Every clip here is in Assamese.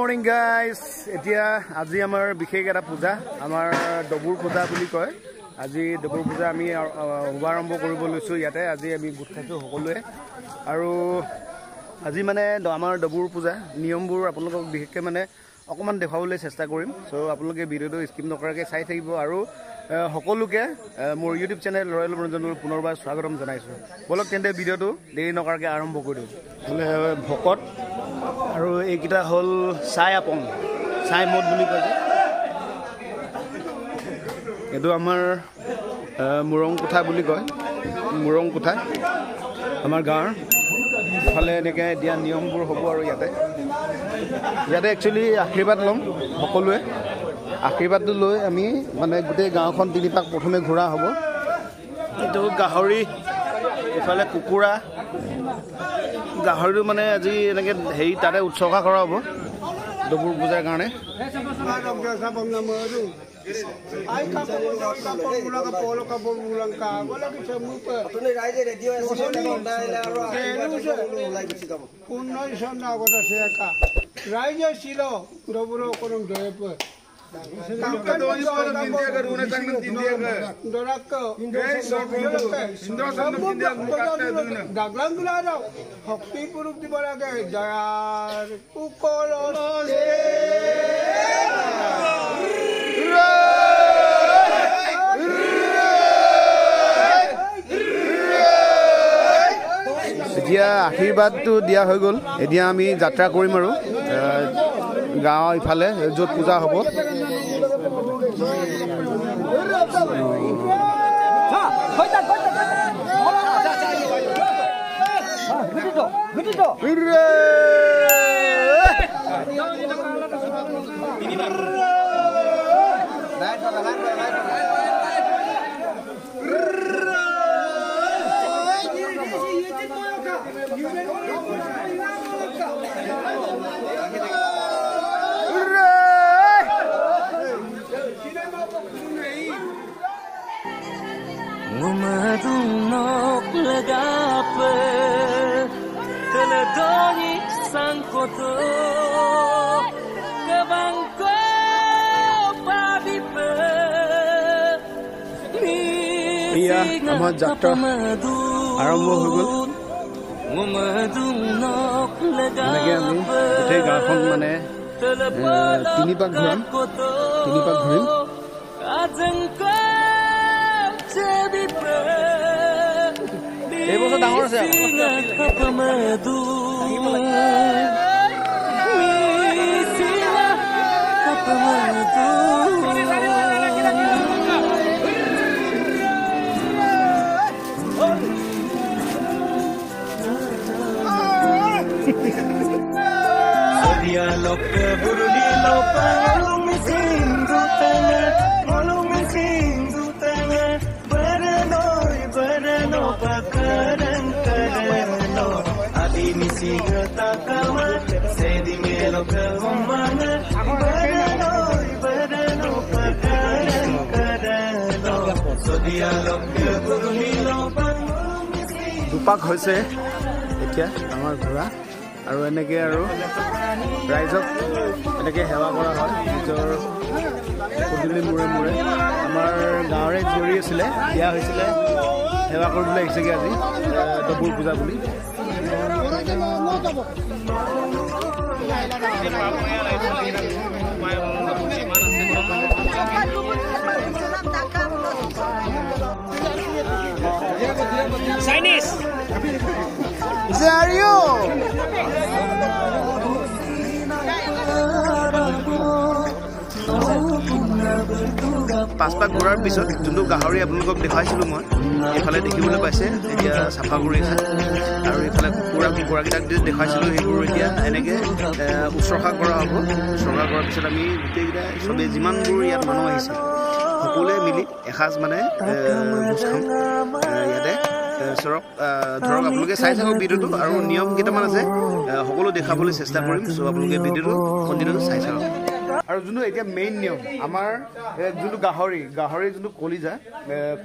Morning guys. এতিয়া আজি আমাৰ বিশেষ এটা পূজা, আমাৰ ডবুৰ পূজা বুলি কয়। আজি ডবুৰ পূজা আমি শুভাৰম্ভ কৰিব লৈছোঁ। ইয়াতে আজি আমি গোট খাইছোঁ সকলোৱে। আৰু আজি মানে আমাৰ ডবুৰ পূজা নিয়মবোৰ আপোনালোকক বিশেষকৈ মানে অকণমান দেখুৱাবলৈ চেষ্টা কৰিম। চ' আপোনালোকে ভিডিঅ'টো স্কিপ নকৰাকৈ চাই থাকিব। আৰু সকলোকে মোৰ ইউটিউব চেনেল ৰয়েল মনোৰঞ্জনৰ পুনৰবাৰ স্বাগতম জনাইছোঁ। ব'লক তেন্তে ভিডিঅ'টো দেৰি নকৰাকৈ আৰম্ভ কৰি দিওঁ। ভকত আৰু এইকেইটা হ'ল চাই আপং, চাই মদ বুলি কয় যে। এইটো আমাৰ মুৰং কোঠা বুলি কয়, মুৰং কোঠা আমাৰ গাঁৱৰ। ইফালে এনেকৈ দিয়া নিয়মবোৰ হ'ব। আৰু ইয়াতে ইয়াতে একচুৱেলি আশীৰ্বাদ ল'ম সকলোৱে। আশীৰ্বাদটো লৈ আমি মানে গোটেই গাঁওখন তিনিপাক প্ৰথমে ঘূৰা হ'ব। এইটো গাহৰি, এইফালে কুকুৰা। গাহৰিটো মানে আজি এনেকৈ হেৰি তাতে উৎসৰ্গা কৰা হ'ব ডবুৰ পূজাৰ কাৰণে। শক্তি পুৰুষ দিব লাগে। দয়াৰ এতিয়া আশীৰ্বাদটো দিয়া হৈ গ'ল। এতিয়া আমি যাত্ৰা কৰিম আৰু গাঁৱৰ ইফালে য'ত পূজা হ'ব। এয়া আমাৰ যাত্ৰা আৰম্ভ হৈ গ'ল। এনেকৈ আমি গোটেই গাঁওখন মানে তিনিপাক ঘূৰাম, তিনিপাক ঘূৰিম। এইবছৰ ডাঙৰ আছে। দুপাক হৈছে এতিয়া আমাৰ ঘোঁৰা। আৰু এনেকৈ আৰু ৰাইজক এনেকৈ সেৱা কৰা হয় নিজৰ পদূলি মূৰে মূৰে। আমাৰ গাঁৱৰে জীয়ৰী আছিলে, বিয়া হৈছিলে, সেৱা কৰিবলৈ আহিছেগৈ আজি ডবুৰ পূজা বুলি। Chinese. Where are you? পাঁচপাক ঘূৰাৰ পিছত যোনটো গাহৰি আপোনালোকক দেখুৱাইছিলোঁ মই, এইফালে দেখিবলৈ পাইছে এতিয়া চাফা কৰি আছে। আৰু এইফালে কুকুৰাকেইটাক দেখুৱাইছিলোঁ, সেইবোৰ এতিয়া এনেকৈ উৎসৰ্গা কৰা হ'ব। উৎসৰ্গা কৰাৰ পিছত আমি গোটেইকেইটা চবেই যিমানবোৰ ইয়াত মানুহ আহিছে সকলোৱে মিলি এসাঁজ মানে ভোজ খাম ইয়াতে। ধৰক আপোনালোকে চাই থাকক ভিডিঅ'টো। আৰু নিয়ম কেইটামান আছে, সকলো দেখাবলৈ চেষ্টা কৰিম। চ' আপোনালোকে ভিডিঅ'টো কণ্টিনিউ চাই থাকক। আৰু যোনটো এতিয়া মেইন নিয়ম আমাৰ যোনটো গাহৰি যোনটো কলিজা,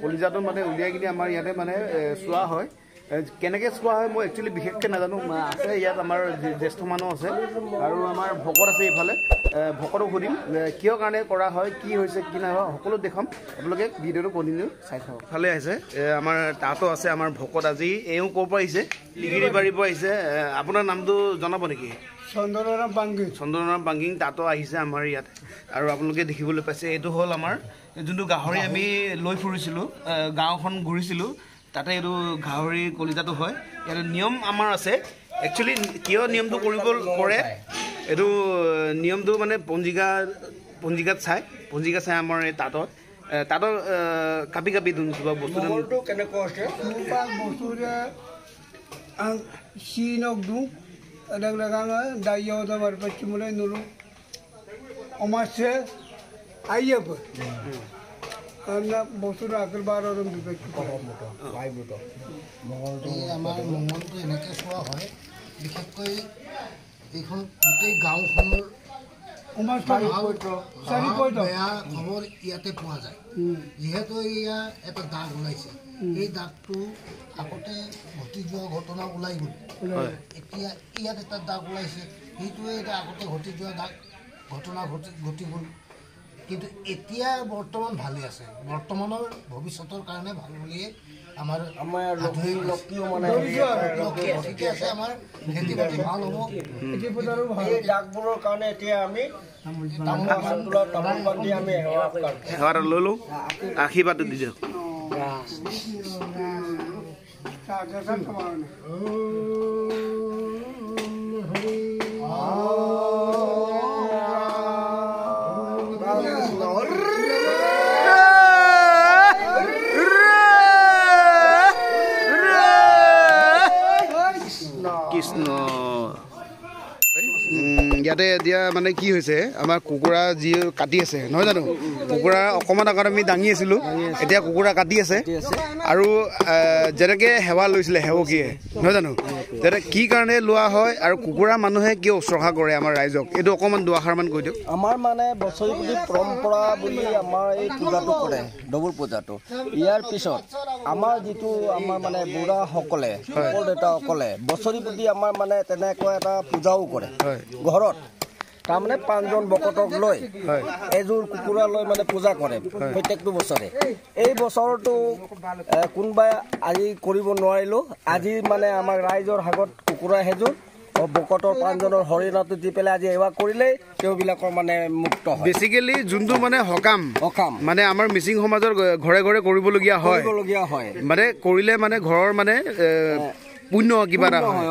কলিজাটো মানে উলিয়াই কিনি আমাৰ ইয়াতে মানে চোৱা হয়। কেনেকৈ চোৱা হয় মই একচুৱেলি বিশেষকৈ নাজানো। আছে ইয়াত আমাৰ জ্যেষ্ঠ মানুহ আছে আৰু আমাৰ ভকত আছে এইফালে, ভকতক সুধিম কিয় কাৰণে কৰা হয়, কি হৈছে কি নাই হোৱা, সকলো দেখুৱাম। আপোনালোকে ভিডিঅ'টো কণ্টিনিউ চাই থাকক। ভালে আছে আমাৰ তাতো আছে আমাৰ ভকত আজি, এওঁ ক'ৰ পৰা আহিছে? লিগিৰীবাৰীৰ পৰা আহিছে। আপোনাৰ নামটো জনাব নেকি? চন্দ্ৰৰাম বাংগিং। চন্দ্ৰৰাম বাংগিং তাতো আহিছে আমাৰ ইয়াত। আৰু আপোনালোকে দেখিবলৈ পাইছে এইটো হ'ল আমাৰ যোনটো গাহৰি আমি লৈ ফুৰিছিলোঁ, গাঁওখন ঘূৰিছিলোঁ, তাতে এইটো গাহৰি কলিজাটো হয়। ইয়াতে নিয়ম আমাৰ আছে। একচুৱেলি কিয় নিয়মটো কৰিব কৰে, এইটো নিয়মটো মানে পঞ্জিকাত চাই, পঞ্জিকা চাই আমাৰ এই তাঁতত তাঁতত কাপি কাপি দিওঁ কিবা বস্তু আমাৰ মংগলটো এনেকৈ চোৱা হয়, বিশেষকৈ এইখন গোটেই গাঁওখনৰ বেয়া খবৰ ইয়াতে পোৱা যায়। যিহেতু এয়া এটা দাগ ওলাইছে, এই দাগটো আগতে ঘটি যোৱা ঘটনা ওলাই গ'ল, এতিয়া ইয়াত এটা দাগ ওলাইছে, সেইটোৱে এটা আগতে ঘটি যোৱা দাগ ঘটনা ঘটি গ'ল। কিন্তু এতিয়া বৰ্তমান ভালে আছে, বৰ্তমানৰ ভৱিষ্যতৰ কাৰণে ভাল বুলিয়ে আমাৰ ঠিকে আছে, আমাৰ খেতি বাতি ভাল হ'ব। এই দাগবোৰৰ কাৰণে এতিয়া আমি তামোল পাণ দি আমি সেৱা এটা লৈ লওঁ, আশীৰ্বাদটো দি দিয়ক। কৃষ্ণ। ইয়াতে এতিয়া মানে কি হৈছে, আমাৰ কুকুৰা যি কাটি আছে নহয় জানো, কুকুৰা অকণমান আগত আমি দাঙি আছিলোঁ, এতিয়া কুকুৰা কাটি আছে। আৰু যেনেকৈ সেৱা লৈছিলে সেৱকীয়ে নহয় জানো, যাতে কি কাৰণে লোৱা হয় আৰু কুকুৰা মানুহে কিয় উৎসৰ্গা কৰে আমাৰ ৰাইজক, এইটো অকণমান দুআষাৰমান কৈ দিয়ক। আমাৰ মানে বছৰি প্ৰতি পৰম্পৰা বুলি আমাৰ এই পূজাটো কৰে, ডবুৰ পূজাটো। ইয়াৰ পিছত আমাৰ যিটো আমাৰ মানে বুঢ়াসকলে, শংকৰ দেউতাসকলে বছৰি প্ৰতি আমাৰ মানে তেনেকুৱা এটা পূজাও কৰে ঘৰত। তাৰমানে 5জন ভকতক লৈ এযোৰ কুকুৰা লৈ মানে পূজা কৰে প্ৰত্যেকটো বছৰে। এই বছৰটো কোনোবাই আজি কৰিব নোৱাৰিলোঁ, আজি মানে আমাৰ ৰাইজৰ আগত কুকুৰা সেযোৰ ভকতৰ 5জনৰ হৰিণাটো দি পেলাই আজি সেৱা কৰিলেই তেওঁবিলাকৰ মানে মুক্ত হয়। বেচিকেলি যোনটো মানে সকাম, মানে আমাৰ মিচিং সমাজৰ ঘৰে ঘৰে কৰিবলগীয়া হয়, মানে কৰিলে মানে ঘৰৰ মানে পুণ্য কিবা এটা হয়,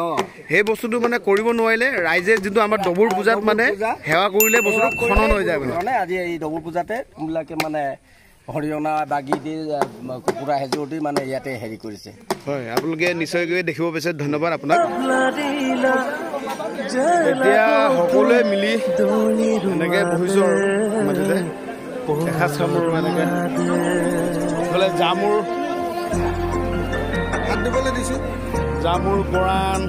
সেই বস্তুটো মানে কৰিব নোৱাৰিলে ৰাইজে যোনটো আমাৰ ডবুৰ পূজাত মানে সেৱা কৰিলে বস্তুটো খনন হৈ যায়। মানে আজি এই ডবুৰ পূজাতে বিলাকে মানে হৰিণা বাগি দি কুকুৰা সেযোৰ দি মানে ইয়াতে হেৰি কৰিছে। হয়, আপোনালোকে নিশ্চয়কৈ দেখিব পাইছে। ধন্যবাদ আপোনাক। এতিয়া সকলোৱে মিলি এনেকৈ বহিছোঁ আৰু মাটিতে এসাঁজ খাম আৰু এনেকৈ এইফালে জামুৰ হাত দিবলৈ দিছোঁ, জামুৰ কোৰাণ।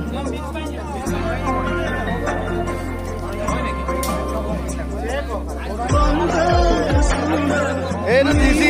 এইটো দিছি।